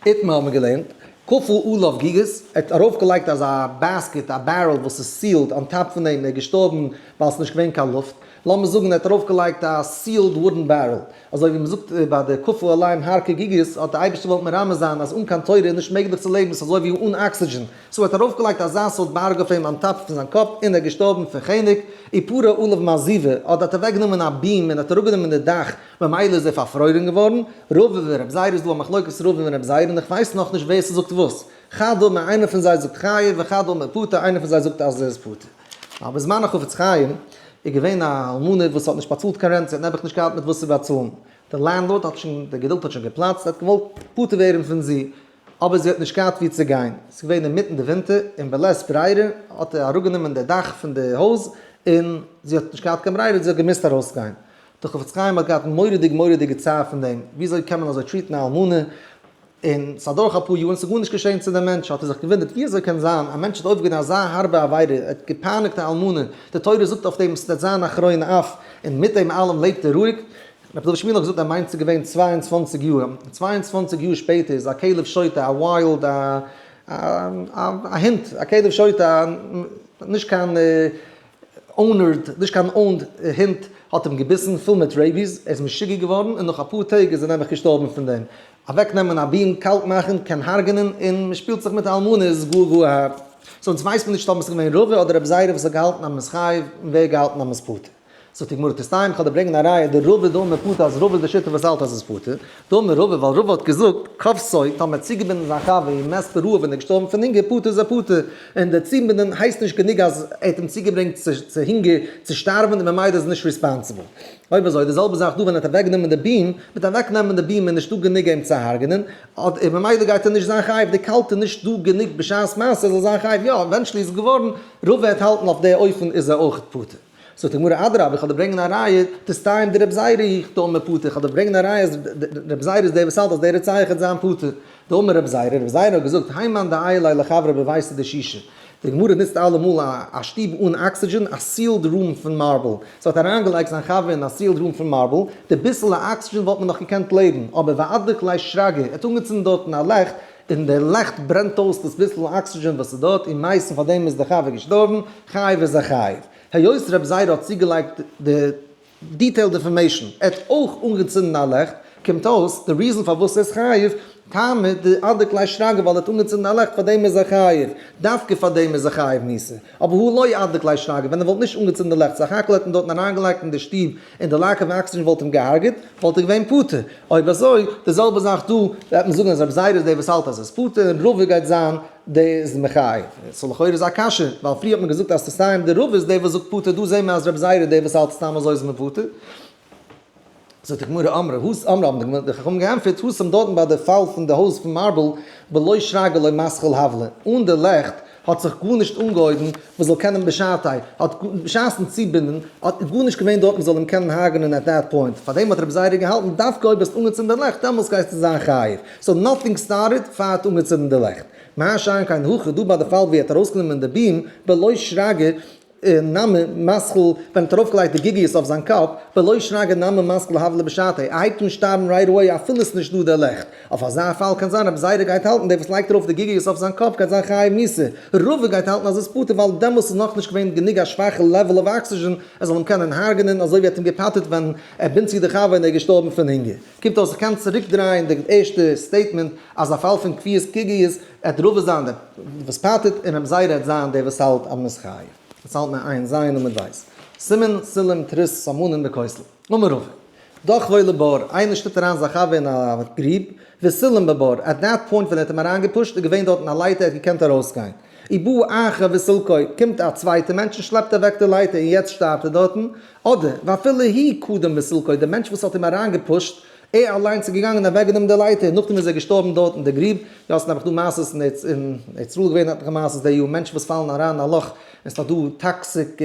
איתמר האבן מיר געלערנט, כפה עליו גיגית, ער האט ארויפגעלייגט אזא basket, א barrel וואס איז sealed on top פון דעם, ער איז געשטארבן ווייל ס'איז נישט געווען קיין לופט, לאמיר זאגן ער האט ארויפגעלייגט א sealed wooden barrel, אזוי ווי מ'זאגט ביי די כפה עליהם הר כגיגית, האט דער אייבערשטער געוואלט מרמז זיין אז אן קיין תורה איז נישט מעגליך צו לעבן, ס'איז אזוי ווי אן oxygen, so ער האט ארויפגעלייגט אזא סארט בארג אויף אים on top פון זיין קאפ און ער איז געשטארבן פון חנק, ופרע עליו מעזיבה, אדער האט אוועקגענומען א beam און האט אראפגענומען די דאך, ממילא איז ער פארפרוירן געווארן, רבא ורב זירא איז דא א מחלוקת רבא און רב זירא און איך ווייס נאכנישט ווער ס'זאגט וואס, חד אמר איינער פון זיי זאגט חייב וחד אמר פטור איינער פון זיי זאגט אז ער איז פטור. אבער בזמן החפץ חיים איז געווען א אלמנה וואס האט נישט באצאלט קיין rent, זי האט נעבעך נישט געהאט מיט וואס צו באצאלן, די landlord האט שוין, די געדולד האט שוין געפלאצט, ער האט געוואלט פטור ווערן פון זי, אבער זי האט נישט געהאט וואו צו גיין, ס'איז געווען אינמיטן די ווינטער, און בלית ברירה האט ער אראפגענומען די דאך פון די הויז, און זי האט נישט געהאט קיין ברירה, זי האט געמוזט ארויסגיין. דער חפץ חיים האט געהאט מורא'דיג מורא'דיגע צער פון דעם, וויאזוי קען מען אזוי treat ן א אלמנה, און ס'איז אדורך אפאר יאר און ס'איז גארנישט געשען צו דעם מענטש, האט ער זיך געוואונדערט וויאזוי קען זיין, א מענטש האט אויפגעטון אזא הארבע עבירה, ער האט געפייניגט א אלמנה, די תורה זאגט אויף דעם ס'וועט זיין א חרון אף, און מיט דעם אלעם לעבט ער רואיג. רבי דוד שמואל האט געזאגט ער מיינט ס'איז געווען 22 יאר, 22 יאר שפעטער איז א כלב שוטה, א wild, א א הונט, א כלב שוטה, נישט קיין ownered, נישט קיין owned הונט האט אים געביסן, פול מיט rabies, ער איז משוגע געווארן און נאך אפאר טעג איז ער נעבעך געשטארבן פון דעם. אוועקנעמען א beam, קאלט מאכן, קען הרג'נען, און מען שפילט זיך מיט א אלמנה איז גאר גאר הארב. so אונז ווייסט מען נישט אויב עס איז געווען רבא אדער רבי זירא וואס האט געהאלטן אז מען איז חייב און ווער האט געהאלטן אז מען איז פטור. זאגט די גמרא תסתיים, כ'וועל דיר ברענגען א ראיה דרבא דאמר פטור אז רבא איז די שיטה וואס האלט אז עס איז פטור, דאמר רבא ווייל רבא האט געזאגט, כפתו, טאמער האט צוגעבינדן זיין חבר ומת ברעב און ער איז געשטארבן פון הונגער פטור איז ער פטור, און דער צובינדען הייסט נישט גענוג אז ער האט אים צוגעברענגט צו הונגער צו שטארבן און ממילא איז ער נישט responsible. אויב אזוי די זעלבע זאך דא ווען ער האט אוועקגענומען די beam, מיט אוועקנעמען די beam איז נישטא גענוג אים צו הרג'נען, און ממילא גייט ער נישט זיין חייב, די קאלט איז נישט דא גענוג בשעת מעשה ער זאל זיין חייב, יא eventually איז עס געווארן, רבא וועט האלטן אויף די אופן איז ער אויך פטור. זאגט די גמרא אדרבה איך וועל דיר ברענגען א ראיה, תסתיים דרב זירא היא דאמר פטור, איך וועל דיר ברענגען א ראיה אז רב זירא איז דער וואס האלט אז דער רוצח וועט זיין פטור, דאמר רב זירא, רב זירא האט געזאגט, האי מאן דעייל ליה לחבריה בביתא דשישא, די גמרא נוצט אלעמאל א שטוב אן oxygen, א sealed room פון marble, so האט אריינגעלייגט זיין חבר אין א sealed room פון marble, די ביסעלע oxygen וואלט מען נאך געקענט לעבן, אבער ואדליק ליה שרגא, ער האט אנגעצינדן דארטן א לעכט, און די לעכט ברענט אויס דאס ביסל oxygen וואס איז דארט, און מייסטן פאר דעם איז די חבר געשטארבן, חייב איז ער חייב. היות רב זירא האט צוגעלייגט די detailed information, ער האט אויך אנגעצינדן א לעכט, קומט אויס די reason פארוואס ער איז חייב, טעמא דאדליק ליה שרגא ווייל ער האט אנגעצינדן א לעכט פאר דעם איז ער חייב, דווקא פאר דעם איז ער חייב מיתה, אבער הא לא אדליק ליה שרגא ווען ער וואלט נישט אנגעצינדן די לעכט סך הכל האט מען דארטן אריינגעלייגט אין די שטוב און די lack of oxygen וואלט אים געהארגעט, וואלט ער געווען פטור. אויב אזוי, די זעלבע זאך דא, וועט מען זאגן אז רבי זירא איז דער וואס האלט אז עס איז פטור און רבא גייט זיין דער איז מחייב. so לכאורה איז א קשיא, ווייל פריער האט מען געזאגט אז תסתיים דרבא איז דער וואס זאגט פטור, דא זעהן מיר אז רבי זירא איז דער וואס האלט סתם אזוי איז מען פטור. זאגט די גמרא אמרי התם אמרי האבן די חכמים געענטפערט התם דארטן ביי די פאל פון די הויז פון marble בלא שרגא לא מתחיל הבלע, אן די לעכט האט זיך גארנישט אנגעהויבן וואס זאל קענען בשעתי' האט בשעת'ן צובינדן האט גארנישט געווען דארט מ'זאל אים קענען הרג'נען at that point, פארדעם האט רבי זירא געהאלטן דווקא אויב האסט אנגעצינדן די לעכט דעמאלס גייסטו זיין חייב, so nothing started פאר האט אנגעצינדן די לעכט. מה שאין כן הכא דא ביי די פאל ווי ער האט ארויסגענומען די beam בלא שרגא נמי מתחיל, ווען ער האט ארויפגעלייגט די גיגיות אויף זיין קאפ, בלא שרגא נמי מתחיל הבלע בשעתיה, ער הייבט אן שטארבן right away אפילו עס איז נישט דא די לעכט. אויף אזא פאל קען זיין רבי זירא גייט האלטן דער וואס לייגט ארויף די גיגיות אויף זיין קאפ גייט זיין חייב מיתה, רבא גייט האלטן אז עס איז פטור ווייל דעמאלס איז נאכנישט געווען גענוג א שוואכע level of oxygen ער זאל אים קענען הרג'נען אזוי ווי ער האט אים געפטר'ט ווען ער בינדט צו די חבר און ער איז געשטארבן פון הונגער. קומט אויס איך קען צוריק דרייען די ערשטע statement אז א פאל פון כפיית גיגיות עט רבא זיין דער וואס פטר'ט און רבי זירא עט זיין דער וואס האלט אז מען איז חייב. יעצט האלט מען עיין ז' עמוד ב'. סימן סולם תריס סמנים בכותל. אמר רבא. דחפו לבור, איינער שטופט אריין זיין חבר אין א גריב, וסולם בבור, at that point ווען ער האט אים אריינגעפושט איז געווען דארטן א לייטער ער האט געקענט ארויסגיין. ובא אחר וסילקו, קומט א צווייטער מענטש און שלעפט אוועק די לייטער און יעצט שטארבט ער דארטן, אדער, ואפילו הוא קדם וסילקו, דער מענטש וואס האט אים אריינגעפושט ער אליינס איז געגאנגען און אוועקגענומען די לייטער, נאכדעם איז ער געשטארבן דארט אין די גריב. יא, ס'איז נעבעך דא מעשות אין ארץ אין ארץ ישראל געווען עטליכע מעשות די יאר, מענטשן וואס פאלן אריין אין א לאך און ס'איז דא toxic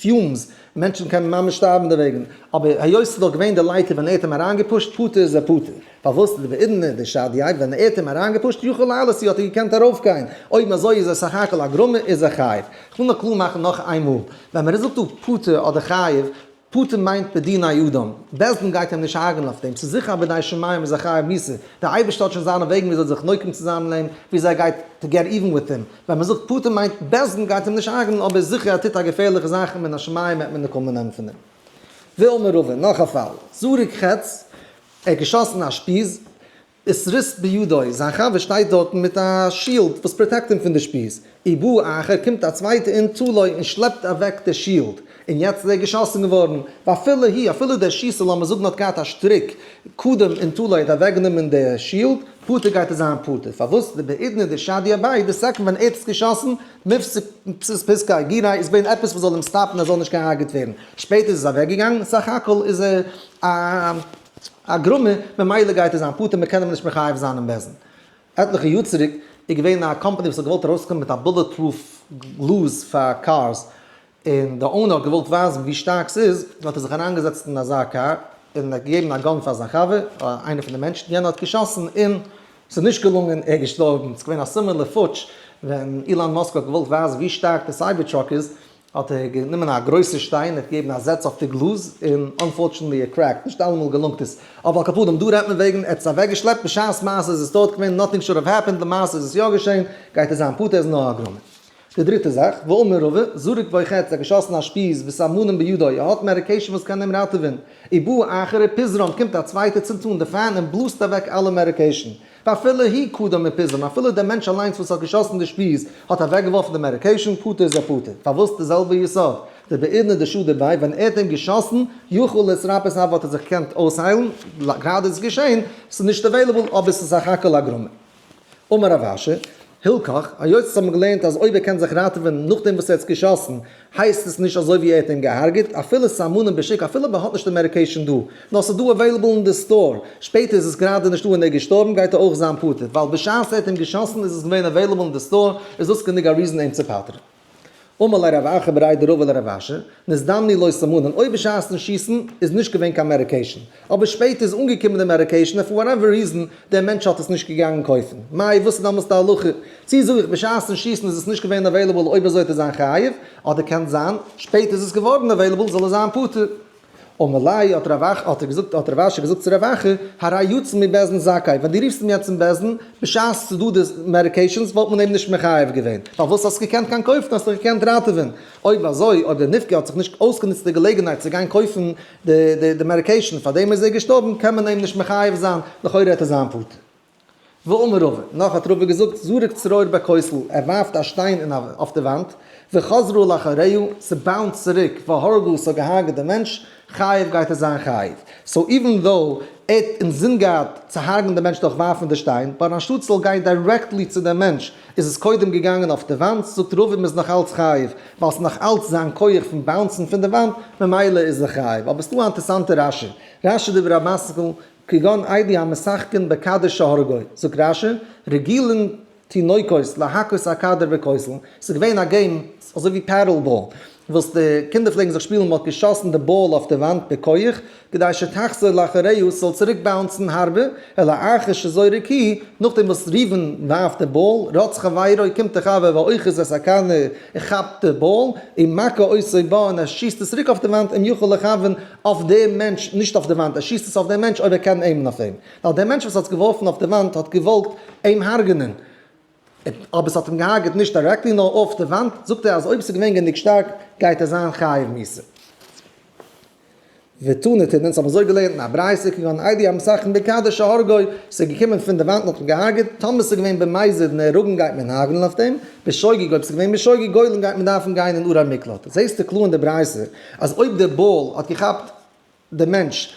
fumes, מענטשן קענען ממש שטארבן דערוועגן, אבער היות ס'איז דאך געווען די לייטער ווען ער האט אים אריינגע push ט, פטור איז ער פטור. פארוואס די בעידנא דשדייה ווען ער האט אים אריינגע push ט יכול לעלות הוא האט ער געקענט ארויפגיין, אויב אזוי איז ער סך הכל א גרמא איז ער חייב. כ'וויל נאר קלאר מאכן נאך איינמאל, ווען מען זאגט דא פטור אדער חייב, פטור מיינט בדיני אדם, בית דין גייט אים נישט הרג'נען אויף דעם, ס'איז זיכער אז בידי שמים איז ער חייב מיתה, דער אייבערשטער האט שוין זיינע וועגן וויאזוי זיך נוקם צו זיין אין אים, וויאזוי ער גייט to get even with him, ווען מען זאגט פטור מיינט בית דין גייט אים נישט הרג'נען אבער זיכער ער טוט א געפערליכע זאך און מן השמים וועט מען נקמה נעמען פון אים. ואמר רבא, נאך א פאל, זרק חץ, ער האט געשאסן א שפיז, וסריס בידו, זיין חבר שטייט דארטן מיט א shield וואס protect אים פון די שפיז, ובא אחר קומט א צווייטע ונטלו און שלעפט אוועק די shield, און יעצט איז ער געשאסן געווארן, ואפילו הוא, אפילו דער שיסער לאמיר זאגן האט געהאט א שטריק, קדם ונטלו האט אוועקגענומען די shield, פטור גייט ער זיין פטור, פארוואס דבעידנא דשדייה ביה, די second ווען ער האט עס געשאסן, מיפסק פיסקא גירא איז געווען עפעס וואס זאל אים stop ן ער זאל נישט געהארגעט ווערן, שפעטער איז עס אוועקגעגאנגען, סך הכל איז ער א. א גרמא, ממילא גייט ער זיין פטור, מען קען אים נישט מחייב זיין אין בית דין. עטליכע יאר צוריק איז געווען א קאמפאני וואס האט געוואלט ארויסקומען מיט א bullet proof גלאז פאר cars, און די owner האט געוואלט ווייזן ווי שטארק ס'איז, האט ער זיך אריינגעזעצט אין אזא קאר, און האט געגעבן א gun פאר זיין חבר, איינער פון די מענטשן, יענער האט געשאסן און ס'איז נישט געלונגען, ער איז געשטארבן. ס'איז געווען א similar פוטש ווען אילאן מאסק האט געוואלט ווייזן ווי שטארק די Cyber truck איז, האט ער גענומען א גרויסע שטיין און געגעבן א זעץ אויף די גלאז און unfortunately ער cracked, נישט אלעמאל געלונגט עס, אבער על כל פנים דא רעדט מען וועגן ער האט עס אוועק געשלעפט בשעת מעשה איז עס דארט געווען nothing should have happened למעשה איז עס יא געשען גייט ער זיין פטור ער איז נאר א גרמא. די דריטע זאך, ואמר רבא, זרק בו חץ ער האט געשאסן א שפיז וסמנים בידו ער האט medication וואס קען אים ראטעווען, ובא אחר ופיזרם קומט א צווייטער צינדט אן די fan און בלאזט אוועק אלע medication, ואפילו הוא קדם ופיזרם, אפילו דער מענטש אליינס וואס האט געשאסן די שפיז האט אוועקגעווארפן די medication, פטור איז ער פטור. פארוואס די זעלבע יסוד? דבעידנא דשדי ביה, ווען ער האט אים געשאסן, יכול להתרפאות הוה האט ער זיך געקענט אויסהיילן, גראדע איז עס געשען, ס'איז נישט available, אבער ס'איז סך הכל א גרמא. אמר רב אשי, הילכך, היות עס האט מען געלערנט אז אויב ער קען זיך ראטעווען נאכדעם וואס ער האט עס געשאסן, הייסט עס נישט אזוי ווי ער האט אים געהארגעט, אפילו סמנים בשוק, אפילו מען האט נישט די medication דא, נאר ס'איז דא available אין די store, שפעטער איז עס גראדע נישטא און ער איז געשטארבן גייט ער אויך זיין פטור, ווייל בשעת ער האט אים געשאסן איז עס געווען available אין די store, איז דאס גענוג א reason אים צו פטר'ן. אמר ליה רב אחא בריה דרבא לרב אשי, נזדמנו לו סמנין, אויב בשעת'ן שיסן איז נישט געווען קיין medication, אבער שפעטער איז אנגעקומען די medication און for whatever reason דער מענטש האט עס נישט געגאנגען קויפן, מאי וואס איז דאמאלס די הלכה? צי זאג איך בשעת'ן שיסן איז עס נישט געווען available אויב אזוי וועט ער זיין חייב, אדער קען זיין שפעטער איז עס געווארן available זאל ער זיין פטור. אמר ליה האט רב אחא האט ער געזאגט האט רב אשי געזאגט צו רב אחא, הרי יצא מבית דין זכאי, ווען דו רופסט אים יעצט אין בית דין, בשעת ס'איז דא די medications וואלט מען אים נישט מחייב געווען, פארוואס האסט געקענט גיין קויפן האסט דיך געקענט ראטעווען, אויב אזוי אויב דער נפגע האט זיך נישט אויסגענוצט די געלעגנהייט צו גיין קויפן די medication פארדעם איז ער געשטארבן קען מען אים נישט מחייב זיין, לכאורה העט ער זיין פטור. ואמר רבא, נאך האט רבא געזאגט, זרק צרור בכותל, ער ווארפט א שטיין אין א אויף די וואנט, וחזרה לאחריה, ס' bounce ט צוריק, והרגו, ס'האט געהארגעט די מענטש, חייב גייט ער זיין חייב. so even though ער האט אינזין געהאט צו הרג'ן די מענטש דורך ווארפן די שטיין, but אנשטאט ס'זאל גיין directly צו דעם מענטש, איז עס קודם געגאנגען אויף די וואנט, זאגט רבא מ'איז נאך אלץ חייב, ווייל ס'איז נאך אלץ זיין כח פון bounce ן פון די וואנט, ממילא איז ער חייב. אבער ס'דא א אינטערסאנטע רשי, רשי דיבור המתחיל, כגון אלו המשחקין בכדור שהרגו, זאגט רשי, רגילין תינוקות להכות הכדור בכותל, ס'איז געווען א game אזוי ווי paddle ball, וואס די קינדער פלעגן זיך שפילן, מ'האט געשאסן די באל אויף די וואנט בכח, כדי שתחזור לאחריה, ס'זאל צוריק bounce ן הרבה, אלא אחר שזורק הוא, נאכדעם וואס ראובן ווארפט די באל, רץ חברו, קומט די חבר ואוחז את הקנה, און כאפט די באל, ומכה אותו בה, און ער שיסט עס צוריק אויף די וואנט, אם יכול לכוון, אויף דעם מענטש, נישט אויף די וואנט, ער שיסט עס אויף דעם מענטש אויב ער קען aim ן אויף אים, ווייל דער מענטש וואס האט עס געווארפן אויף די וואנט האט געוואלט אים הרג'נען, אבער עס האט אים געהארגעט נישט directly נאר אויף די וואנט, זאגט ער אז אויב עס איז געווען גענוג שטארק גייט ער זיין חייב מיתה. ותנא תנא, אונז האבן אזוי געלערנט אין א ברייתא, כגון אלו המשחקין בכדור שהרגו, ס'איז געקומען פון די וואנט און האט אים געהארגעט, טאמער ס'איז געווען במזיד נהרגין גייט מען הרג'נען אויף דעם, בשוגג אויב ס'איז געווען בשוגג גולין גייט מען דארפן גיין אין ערי מקלט. זעסטו קלאר אין די ברייתא אז אויב די באל האט געכאפט די מענטש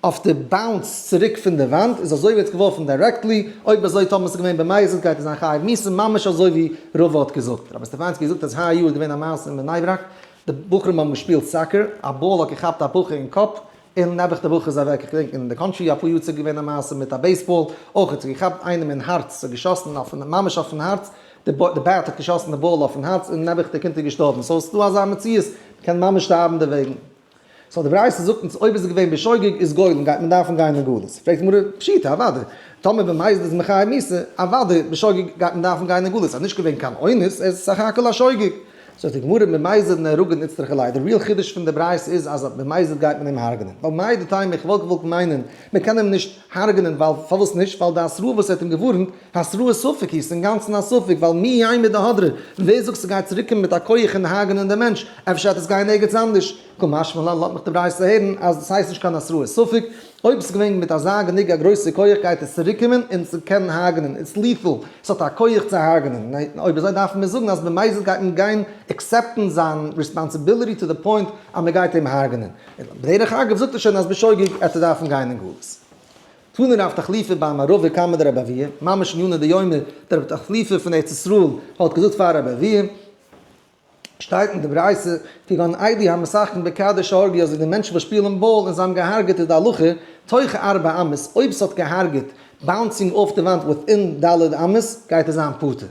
אויף די bounce צוריק פון די וואנט איז אזוי ווי ער האט געווארפן directly, אויב אזוי טאמער ס'איז געווען במזיד גייט ער זיין חייב מיתה ממש אזוי ווי רבא האט געזאגט. רבי סטעפאנסקי זאגט אז היי יאר איז געווען א מעשה אין בני ברק, די בחורים האבן געשפילט soccer, א באל האט געכאפט א בחור אין קאפ, און נעבעך די בחור איז אוועק. איך געדענק אין די country אפאר יאר צוריק געווען א מעשה מיט א baseball, אויך האט זיך געכאפט איינעם אין הארץ, ס'האט געשאסן אויפן, ממש אויפן הארץ, די bat האט געשאסן די באל אויפן הארץ און נעבעך די קינד איז געשטארבן. so ס'דא אזא מציאות, מ'קען ממש שטארבן דערוועגן. so די ברייתא זאגט אונז אויב איז עס געווען בשוגג איז גולין גייט מען דארפן גיין אין גלות. פרעגט די גמרא, פשיטא אוודאי, טאמער במזיד איז מען חייב מיתה, אוודאי בשוגג גייט מען דארפן גיין אין גלות, עס איז נישט געווען קיין אונס, עס איז סך הכל א שוגג. זאגט די גמרא במזיד נהרגין איצטריכא ליה, די real חידוש פון די ברייתא איז אז במזיד גייט מען אים הרג'נען, ווייל מהו דתימא איך וואלט געוואלט מיינען מען קען אים נישט הרג'נען ווייל פארוואס נישט ווייל די התראה וואס ער האט אים געווארנט התראת ספק היא, ס'איז אינגאנצן א ספק ווייל מי יימר דהדרא, ווער זאגט ס'גייט צוריקקומען מיט א כח און הרג'נען די מענטש, אפשר וועט עס גיין ערגעץ אנדערש, קא משמע לן לאזט מיך די ברייתא הערן אז דאס הייסט נישט קיין התראת ספק, אויב ס'איז געווען מיט אזא גענוג א גרויסע כח גייט עס צוריקקומען און ס'קען הרג'נען, it's lethal, ס'האט א כח צו הרג'נען, און אויב אזוי דארפן מיר זאגן אז במזיד גייט מען גיין accept ן זיין responsibility to the point אז מ'גייט אים הרג'נען, און בדרך אגב זאגט ער שוין אז בשוגג עט ער דארפן גיין אין גלות. תנא רב תחליפא בר מערבא קמיה דרבי אבהו, ממש ענינא דיומא, דער רב תחליפא פון ארץ ישראל האט געזאגט פאר רבי אבהו, שטייט אין די ברייתא, כגון אלו המשחקין בכדור שהרגו אזוי די מענטשן וואס שפילן באל און זיי האבן געהארגעט איז די הלכה, תוך ארבע אמות, אויב ס'האט געהארגעט bouncing אויף די וואנט within ד' אמות גייט ער זיין פטור.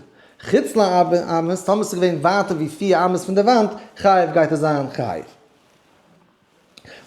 חוץ לארבע אמות, טאמער ס'איז געווען ווייטער ווי 4 אמות פון די וואנט, חייב גייט ער זיין חייב.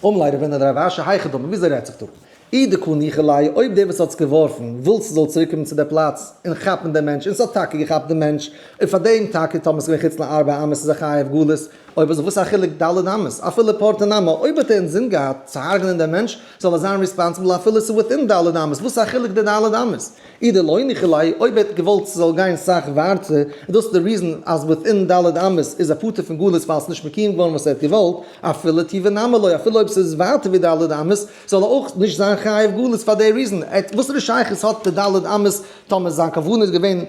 אמר ליה רבינא לרב אשי היכי דמי, וויאזוי רעדט זיך דא? אי דקא ניחא ליה, אויב דער וואס האט עס געווארפן וויל ס'זאל צוריקקומען צו דער פלאץ און כאפן דעם מענטש, און ס'האט טאקע געכאפט דעם מענטש, און פאר דעם טאקע טאמער ס'איז געווען חוץ לארבע אמות איז ער חייב גלות, אויב אזוי וואס איז א חילוק ד' אמות, אפילו פורתא נמי, אויב האט ער אינזין געהאט צו הרג'נען דעם מענטש, זאל ער זיין responsible אפילו ס'איז within ד' אמות, וואס איז א חילוק די ד' אמות? אי דלא ניחא ליה, אויב ער האט געוואלט ס'זאל גיין סאך ווייטער, און דאס איז די reason אז within ד' אמות איז ער פטור פון גלות ווייל ס'איז נישט מקוים געווארן וואס ער האט געוואלט, אפילו טובא נמי לא, אפילו אויב ס'איז ווייטער ווי ד' אמות, זאל ער אויך נישט זיין חייב גלות פאר די reason, וואסערע שייכות האט די ד' אמות טאמער זיין כוונה איז געווען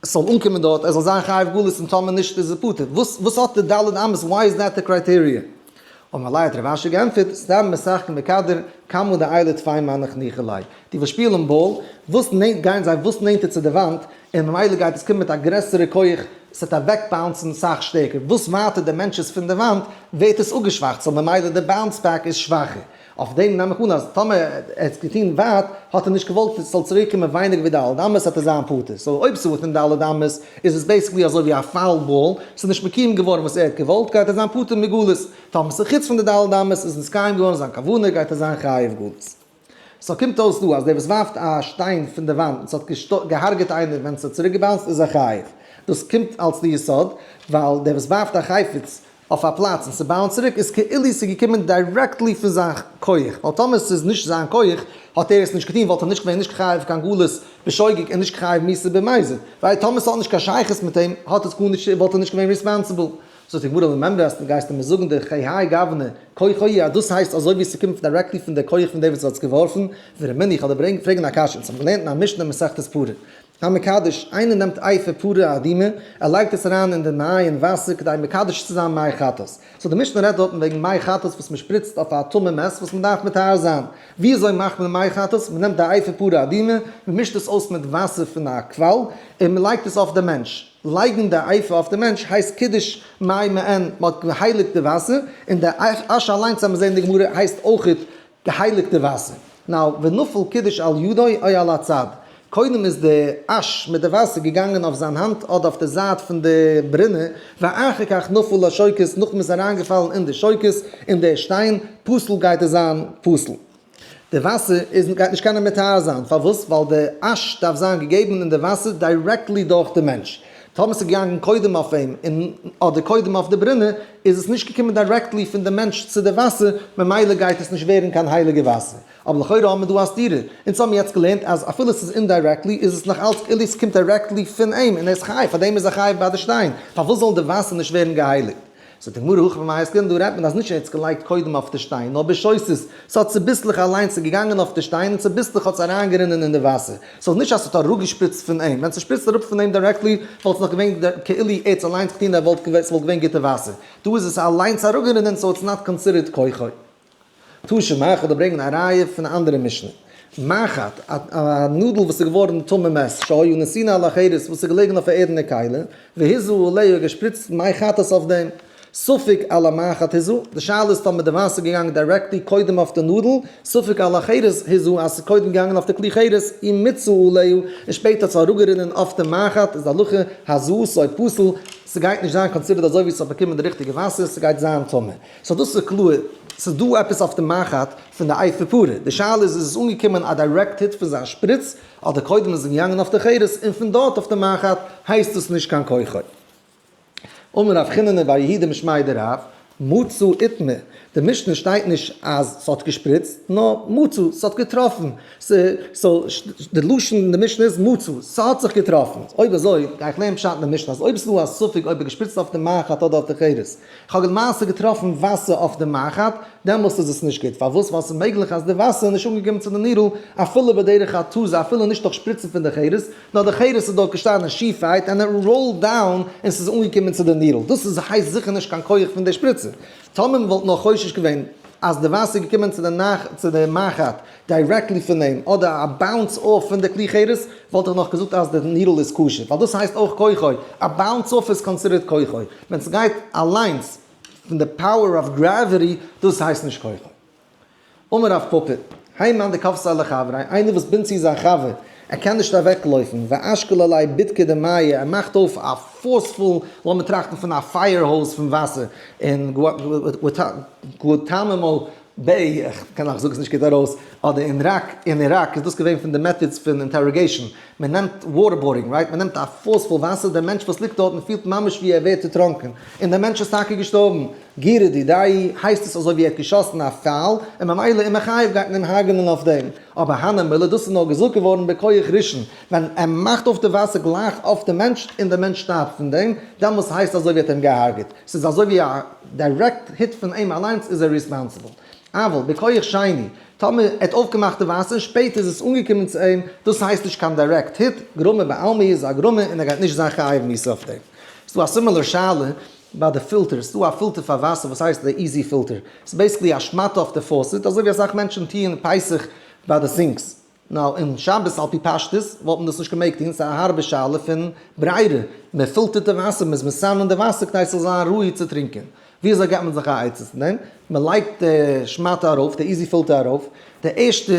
ס'זאל אנקומען דארט, ער זאל זיין חייב גלות און טאמער נישט איז ער פטור, וואס האט די ד' אמות, why is that the criteria? אמר ליה האט רב אשי געענטפערט, סתם משחקין בכדור, כמה דעיילי טפי מנח ניחא ליה. די וואס שפילן באל, וואס נענט גייען זיי וואס נענטער צו די וואנט, און ממילא גייט עס קומען מיט א גרעסערע כח, עס וועט אוועק bounce ן סאך שטערקער, וואס ווייטער די מענטש איז פון די וואנט, ווערט עס אפגעשוואכט, so ממילא די bounce back איז שוואכער. אויף דעם נעם איך אן אז טאמער ער האט עס געטון ווייט, האט ער נישט געוואלט עס זאל צוריק קומען ווייניגער ווי ד' אמות וועט ער זיין פטור. so אויב ס'איז within ד' אמות איז עס basically אזוי ווי א foul ball, ס'איז נישט מקוים געווארן וואס ער האט געוואלט גייט ער זיין פטור מגלות, טאמער ס'איז חוץ פון די ד' אמות איז נתקיים געווארן זיין כוונה גייט ער זיין חייב גלות. so קומט אויס דא אז דער וואס ווארפט א שטיין פון די וואנט און ס'האט געהארגעט איינער ווען ס'האט צוריק גע bounce ט איז ער חייב. דאס קומט אלס די יסוד ווייל דער וואס ווארפט א חפץ אויף א פלאץ און ס' bounce ט צוריק איז כאילו ס'איז געקומען directly פון זיין כח, ווייל טאמער ס'איז נישט זיין כח האט ער עס נישט געטון וואלט ער נישט געווען נישט חייב קיין גלות בשוגג און נישט חייב מיתה במזיד, ווייל טאמער ס'האט נישט קיין שייכות מיט אים האט עס גארנישט וואלט ער נישט געווען responsible. זאגט די גמרא למימרא אז דו גייסט מיר זאגן דכהאי גוונא כחו אז דאס הייסט אזוי ווי ס'קומט directly פון די כח פון דעם וואס האט עס געווארפן, ורמינהו איך וועל דיר פרעגן א קשיא, אונז האבן געלערנט אין א משנה מסכת פרה, המקדש, איינער נעמט אפר פרה אדומה, ער לייגט עס אריין אין די מעיין וואסער כדי מקדש צו זיין מי חטאת. so די משנה רעדט דארטן וועגן מי חטאת וואס מען שפריצט אויף א טמא מת וואס מען דארף מטהר זיין. ווי אזוי מאכט מען מי חטאת? מען נעמט די אפר פרה אדומה, מען מישט עס אויס מיט וואסער פון א קוואל, און מען לייגט עס אויף די מענטש. לייגן די אפר אויף די מענטש הייסט קידוש מי מעיין, מען האט געהייליגט די וואסער, און די אש אליינס אז מיר זעהן אין די גמרא הייסט אויכעט געהייליגטע וואסער. now, ונפל קידוש על ידו או על הצד. קודם איז די אש מיט די וואסער געגאנגען אויף זיין האנט אדער אויף די זייט פון די ברינע, ואחר כך נפל לשוקת, נאכדעם איז אריינגעפאלן אין די שוקת, אין די שטיין, פסול גייט עס זיין פסול. די וואסער איז גייט נישט קענען מטהר זיין, פארוואס? ווייל די אש דארף זיין געגעבן אין די וואסער directly דורך די מענטש. טאמער ס'איז געגאנגען קודם אויף אים און אדער קודם אויף די ברינע, איז עס נישט געקומען directly פון די מענטש צו די וואסער, ממילא גייט עס נישט ווערן קיין הייליגע וואסער. אבער לכאורה האבן מיר דא א סתירה. אונז האבן יעצט געלערנט אז אפילו ס'איז indirectly איז עס נאך אלץ כאילו עס קומט directly פון אים און ער איז חייב, פארדעם איז ער חייב ביי די שטיין. פארוואס זאל די וואסער נישט ווערן געהייליגט? זאגט די גמרא הכא במאי עסקינן, דא רעדט מען אז נישט ער האט עס געלייגט קודם אויף די שטיין, נאר בשותת, ס'האט צוביסלעך אליינס איז געגאנגען אויף די שטיין און צוביסלעך האט עס אריינגערינען אין די וואסער. ס'איז נישט אז ס'האט אראפגעשפריצט פון אים, ווען ס'שפריצט אראפ פון אים directly וואלט עס נאך געווען כאילו ער האט עס אליינס געטון ער וואלט ס'וואלט געווען גוטע וואסער, דא איז עס אליינס אראפגערינען so it's not considered כוחו. תא שמע, איך וועל דיר ברענגען א ראיה פון א אנדערע משנה. מחט, א נאדל וואס איז געווארן טמא מת, שהיה נתונה על החרס, וואס איז געלעגן אויף א ערדענע כלי, והזה עליה, געשפריצט מי חטאת אויף דעם. ספק על המחט הזה, די שאלה איז טאמער די וואסער איז געגאנגען directly קודם אויף די נאדל, ספק על החרס הזה אז ס'איז קודם געגאנגען אויף די כלי חרס ומיצה עליה און שפעטער האט עס אראפגערינען אויף די מחט, איז די הלכה הזאתו פסול, ס'גייט נישט זיין considered אזוי ווי ס'האט באקומען די ריכטיגע וואסער, ס'גייט זיין טמא. so דאס איז קלאר, ס'איז דא עפעס אויף די מחט פון די אפר פרה, די שאלה איז איז עס אנגעקומען א direct hit פון זיין שפריץ, אדער קודם איז עס געגאנגען אויף די חרס און פון דארט אויף די מחט, הייסט דאס נישט קיין כוחו. אמר רב חיננא בר יהודה משמיה דרב, מצא איתמר, די משנה שטייט נישט אז ס'האט געשפריצט, נאר מצא, ס'האט געטראפן, so די לשון אין די משנה איז מצא, ס'האט זיך געטראפן, אויב אזוי גיי איך לערנען פשט אין די משנה אז אויב ס'איז דא א ספק אויב ער געשפריצט אויף די מחט אדער אויף די חרס, איך האב למעשה געטראפן וואסער אויף די מחט, דעמאלסט איז עס נישט גוט, פארוואס? ווייל ס'איז מעגליך אז די וואסער איז נישט אנגעקומען צו די needle אפילו בדרך התזה, אפילו נישט דורך שפריצן פון די חרס, נאר די חרס איז דארט געשטאנען שיפערהייט and it rolled down און ס'איז אנגעקומען צו די needle, דאס איז הייסט זיכער נישט קיין כח פון די שפריצער. טאמער מ'וואלט נאר חושש געווען אז די וואסער איז געקומען צו די נאך צו די מחט directly פון דעם אדער א bounce off פון די כלי חרס וואלט איך נאך געזאגט אז די needle איז כשר ווייל דאס הייסט אויך כוחו, א bounce off איז considered כוחו ווען ס'גייט אליינס פון די power of gravity דאס הייסט נישט כוחו. אמר רב פפא, האי מאן דכבסיה לחבריה, איינער וואס בינדט צו זיין חבר, ער קען נישט אוועקלויפן, ואשקיל עליה בדקא דמיא, ער מאכט אויף א forceful, לאמיר טראכטן פון א fire hose פון וואסער, אין גואטאמאמא בעי, איך קען נאך זאג עס נישט גוט ארויס, אדער אין איראק, אין איראק איז דאס געווען פון די methods פון interrogation, מען נעמט waterboarding, right, מען נעמט א forceful וואסער, דער מענטש וואס ליגט דארטן פילט ממש ווי ער ווערט דערטראנקען, און דער מענטש איז טאקע געשטארבן. גירא דידיה הייסט עס אזוי ווי ער האט געשאסן א פייל, און ממילא איז מחייב גייט מען אים הרג'נען אויף דעם. אבער הני מילי דאס איז נאר געזאגט געווארן בכח ראשון, ווען ער מאכט אויף די וואסער גלייך אויף די מענטש און די מענטש שטארבט פון דעם, דעמאלס הייסט אזוי ווי ער האט אים געהארגעט, ס'איז אזוי ווי א direct hit פון אים אליינס איז ער responsible. אבל בכח שני, טאמער ער האט אויפגעמאכט די וואסער און שפעטער איז עס אנגעקומען צו אים, דאס הייסט נישט קיין direct hit, גרמא בעלמא איז א גרמא און ער גייט נישט זיין חייב מיתה אויף דעם. ס'דא א similar שאלה ביי די פילטער, ס'דא א פילטער פאר וואסער וואס הייסט די Easy Filter, ס'איז basically א שמאטע אויף די faucet, אזוי ווי אסאך מענטשן טוען פסח ביי די sinks, נאר אין שבת על פי פשטות וואלט מען דאס נישט געמעגט טון, ס'איז א הארבע שאלה פון ברירה, מען פילטערט די וואסער, מען איז מסנן די וואסער כדי ס'זאל זיין ראוי צו טרינקען, ווי אזוי געבט מען זיך א עצה צו דעם? מען לייגט די שמאטע ארויף, די Easy Filter ארויף, די ערשטע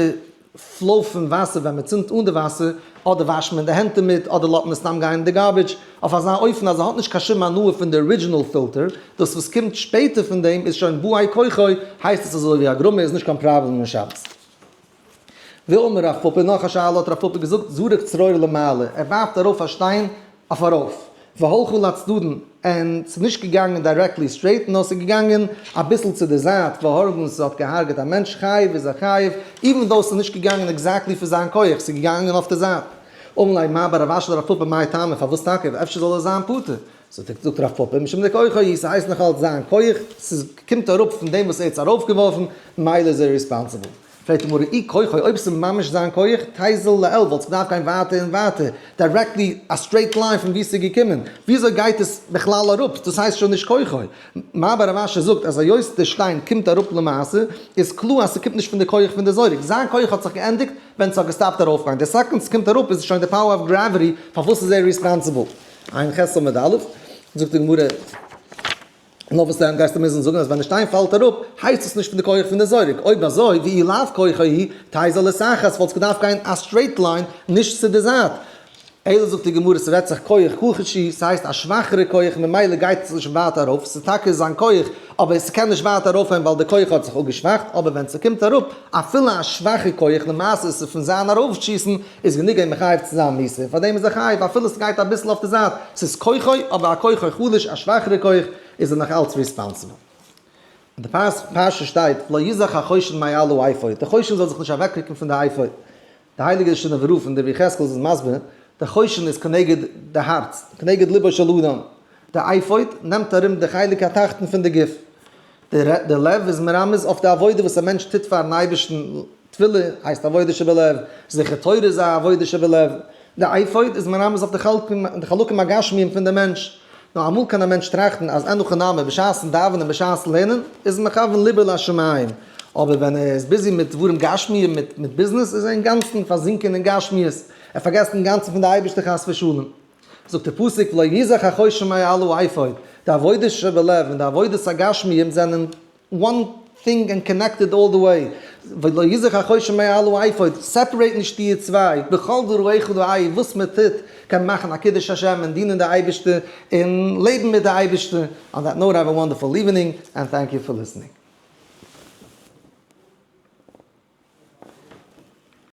flow פון וואסער ווען מען צינדט אן די וואסער, אדער וואשט מען די הענט דערמיט, אדער לאזט מען עס סתם גיין אין די garbage, אויף אזא אופן אז ער האט נישט קיין שום הנאה פון די original filter, דאס וואס קומט שפעטער פון דעם איז שוין באי כוחו, הייסט עס אזוי ווי א גרמא איז נישט קיין פראבלעם אין שבת. ואמר רב פפא, נאך א שאלה האט רב פפא געזאגט, זרק צרור למעלה, ער ווארפט ארויף א שטיין אויף ארויף, והלכה לצדדין, און ס'איז נישט געגאנגען directly straight, נאר ס'איז געגאנגען אביסל צו די זייט, והרגן, ס'האט געהארגעט א מענטש, חייב איז ער חייב, even though ס'איז נישט געגאנגען exactly פון זיין כח, ס'איז געגאנגען אויף די זייט. אמר ליה מר בר רב אשי לרב פפא מאי טעמא, פארוואס טאקע, אפשר זאל ער זיין פטור? זאגט רב פפא, משום דכוחו הוא, ס'הייסט נאך אלץ זיין כח, ס'קומט אראפ פון דעם וואס ער האט עס ארויפגעווארפן, מילא איז ער responsible. פרעגט די גמרא, אי כוחו, אויב ס'איז ממש זיין כח, תיזיל לעיל, וואלט עס געדארפט גיין ווייטער און ווייטער, directly א straight line פון וואו ס'איז געקומען, וויאזוי גייט עס בכלל אראפ, דאס הייסט שוין נישט כוחו. מר בר רב אשי זאגט אז היות די שטיין קומט אראפ למעשה, איז קלאר אז ס'קומט נישט פון די כח פון די זורק, זיין כח האט זיך געענדיגט ווען ס'האט געסטאפט ארויפגיין, די סעקאנד ס'קומט אראפ איז שוין די power of gravity, פארוואס איז ער responsible? ע"ח עמוד א', זאגט די גמרא. נאר וואס דען גייסטו מוזן זאגן אז ווען די שטיין פאלט אראפ הייסט עס נישט פון די כח פון די זורק, אויב אזוי ואי לאו כוחו הוא תיזיל לתחת וואלט עס געדארפט גיין א straight line נישט צו די זייט, אלא זאגט די גמרא ס'רעדט זיך כח חלש ס'הייסט א שוואכערע כח ממילא גייט עס נישט ווייט ארויף, ס'איז טאקע זיין כח אבער ס'קען נישט ווייט ארויפגיין ווייל די כח האט זיך אפגעשוואכט, אבער ווען ס'קומט אראפ אפילו א שוואכע כח למעשה איז פון זיין ארויפשיסן איז גענוג אים מחייב צו זיין מיתה, און פארדעם איז ער חייב אפילו ס'גייט אביסל אויף די זייט, ס'איז כוחו, אבער א כוחו חלוש, א שוואכערע כח, איז ער נאך אלץ responsible. אין די פרשה שטייט ולא יזח החושן מעל האפוד, די חושן זאל זיך נישט אוועקרוקן פון די אפוד. די הייליגע שינאווער רב און דער יחזקאל איז מסביר, די חושן איז כנגד די הארץ, כנגד לבו של אדם, די אפוד נעמט ארום די חלק התחתון פון די גוף, די לב איז מרמז אויף די עבודה וואס א מענטש טוט פארן אייבערשטן, תפילה הייסט עבודה שבלב, זכר תורה איז א עבודה שבלב, די אפוד איז מרמז אויף די חלקים הגשמיים פון די מענטש, נאר אמאל קען א מענטש טראכטן אז אין הכי נמי בשעת'ן דאווענען בשעת'ן לערנען איז מכוון ליבו לשמים, אבער ווען ער איז busy מיט דברים גשמיים מיט ביזנעס איז ער אינגאנצן פארזינקען אין גשמיות, ער פארגעסט אינגאנצן פון די אייבערשטער חס ושלום. זאגט דער פסוק ולא יזח החושן מעל האפוד, די עבודה שבלב און די עבודת הגשמיים זענען one thing and connected all the way, ולא יזח החושן מעל האפוד, separate נישט די צוויי, בכל דרכיך דעהו, וואס מען טוט קען מאכן א קידוש השם און דינען די אייבערשטער און לעבן מיט די אייבערשטער. On that note, have a wonderful evening and thank you for listening.